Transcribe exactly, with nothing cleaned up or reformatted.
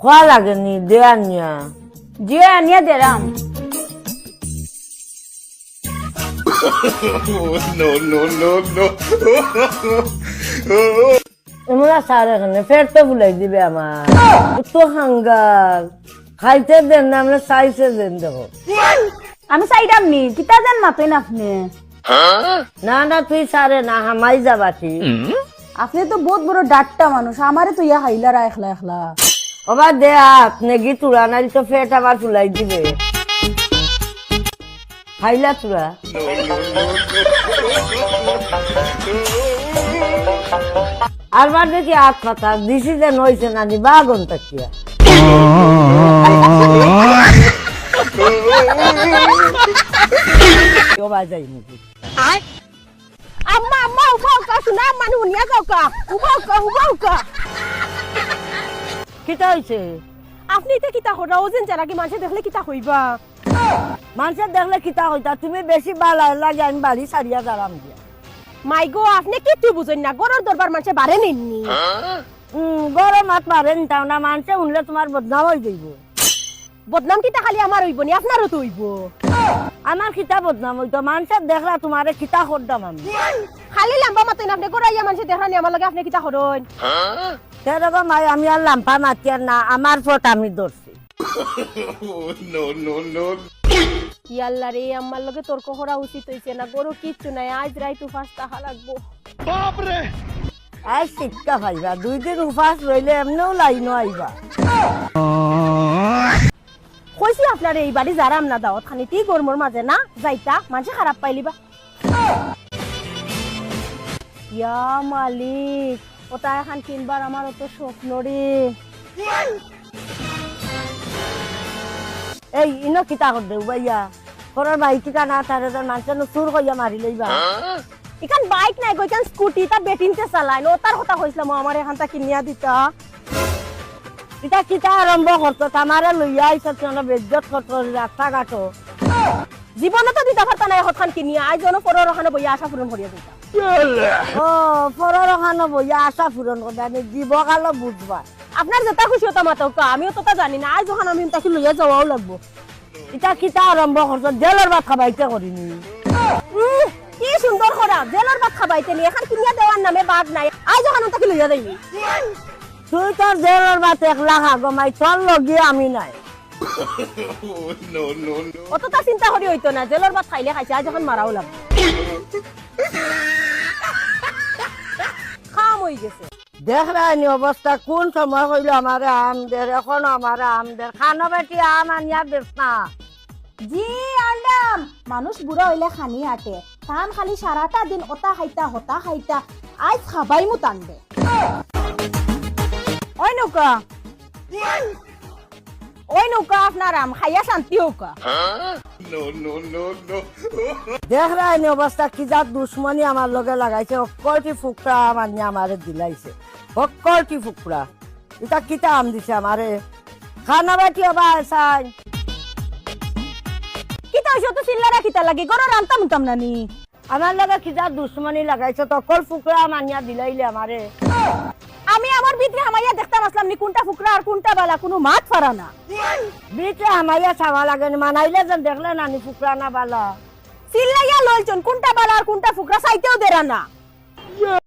খোয়া লাগেনি, দে আনিয়া। জি, আনিয়া দেরাম। No, no, no, no. এমরা স্যার এখানে পেট তো ফুলাই দিবে আমার। তো হাঙ্গাল। খাইতে দেন না, আমরা সাইজে দেন দেখো। আমি চাইরাম নি, কিতা যেন মাতইন আপনে। না, না, তুই সারে না, হামাই যাবা কি? আপনে তো বউত বড় ডাট্টা মানুষ, আমারে তো ইয়া হাইলারা একলা একলা। ওবা দে আত, নেগি তুরা, নাইলে তো পেট আবার ফুলাই দিবে। হাইলা তুরা। আর বার দেখি আত পাতা, দিছি যে নইছে নানি, বা গন তাকিয়া। ও বাজাই নাকি? আয়। আম্মা, আম্মা, উবা উকা, শুনা, আম্মা, হুনিয়া যাও কা। উবা উকা, উবা উকা। কিতা হইছে? আপনে ইতা কিতা কররা? ওজন যারা কি মানষে দেখলে কিতা কইবা? মানষে দেখলে কিতা কইতা? তুমি বেশি বালা লাগে, আমি বাড়ি ছাড়িয়া যারাম গিয়া। মাই গো, আপনে কিচ্ছু বুঝইন না, গরর দরবার মানষে বারে নেননি। হুম, গরর মাত বারে নিতাম না, মানষে হুনলে তুমার বদনাম অই যাইবো। বদনাম কিতা খালি আমার অইবো নি, আপনারও তো অইবো। আমার কিতা বদনাম অইতো, মানষে দেখরা তুমারে কিতা করতাম আমি। খালি লাম্বা মাতইন আপনে, গরর আইয়া মানষে দেখরা নি আমার লগে আপনে কিতা করইন? তে রে গো মাই, আমি আর লাম্বা মাতিয়ার না, আমার ফট আমি ধরছি। No, no, no. ইয়াল্লা রে, আম্মার লগে তর্ক করা উচিত অইছে না। গরো কিচ্ছু নাই, আইজ রাইত উপাস থাকা লাগবো। বাপ রে! আইজ শিক্ষা পাইবা, দুই দিন উপাস রইলে এমনেও লাইনো আইবা। কইছি আপনারে, ই বাড়ি যারাম না, দাওয়াত খানি তি গরমর মাঝে না যাইতা, মানষে খারাপ পাইলিবা। ইয়া মালিক, ওটা এখন কিনবার আমার অত স্বপ্ন রে। এই, ইনো কিতা করদে উবাইয়া? ঘরর বাইক টিকা না, তারে তার মানষে নু চুর কইয়া মারি লইবা। ইখান বাইক নায় গো, ইখান স্কুটি, ইতা বেটিন্তে চালাইন। ও তার কথা কইছলাম, ও আমারে এখানতা কিনিয়া দিতা। ইতা কিতা আরম্ভ করতো? তামারে লইয়া আইছো, তুই আমরা বেইজ্জত করতো রাস্তাঘাটো। জীবনে তো দিতা পারতা না এখনখান কিনিয়া, আইজ অনো পরর ওখানো বইয়া আশা পূরণ করিয়া দিতা। ও, পরর ওখানো বইয়া আশা পূরণ করতে আমি দিব কালো বুঝবা। আপনার যেটা খুশি ওটা মাতাও কা, আমিও তো তা জানি না। আইজ ওখান আমি তাকে লইয়া যাওয়াও লাগবো। ইটা কিতা আরম্ভ করছো? জেলর ভাত খাবাইতে করিনি। উম, কি সুন্দর করা, জেলর ভাত খাবাইতে নি। এখন কিনিয়া দেওয়ার নামে বাদ নাই। আইজ ওখান তাকে লইয়া যাইনি। তুই তোর জেলর ভাত একলা খা গো মাই, তোর লগে আমি নাই। অতটা চিন্তা করি অইতো না, জেলর ভাত খাইলে খাইছে, আইজ এখন মারাও লাগবো। কাম অই গেছে। দেখরায়নি অবস্থা, কোন সময় কইলো আমারে আম দের, এখনো আমারে আম দের। খানো বেটি আম আনিয়া বেচ না। জি, আনলাম। মানুষ বুড়া অইলে খানি আটে। তান খালি সারাটা দিন ওটা খাইতা, হতা খাইতা। আইজ খাবাইমু তানরে। ওই নৌকা। ওই নৌকা আপনার আম খাইয়া শান্তি হউকা। দেখরায়নি অবস্থা, কি জাত দুশমনি আমার লগে লাগাইছে, অক্কলটি ফুকরা আম আনিয়া আমারে দিলাইছে, অক্কলটি ফুকরা। ইটা কিতা আম দিছে আমারে? খানা বাটি অবা চাই। কিতা অইছে তো চিল্লারা কিতা লাগি? গরো রানতাম উতাম নানি। আমার লগে কিতা দুশমনি লাগাইছে, তকল ফুকরা মানিয়া দিলাইলে আমারে। আমি আমার ভিতরে হামাইয়া দেখতাম আসলাম নি কোনটা ফুকরা আর কোনটা বালা, কোনো মাত ফারা না। ভিতরে হামাইয়া চাওয়া লাগে নি, মানাইলে যেন দেখলে না নি ফুকরা না বালা। চিল্লাইয়া লইছন কোনটা বালা আর কোনটা ফুকরা, চাইতেও দেরা না।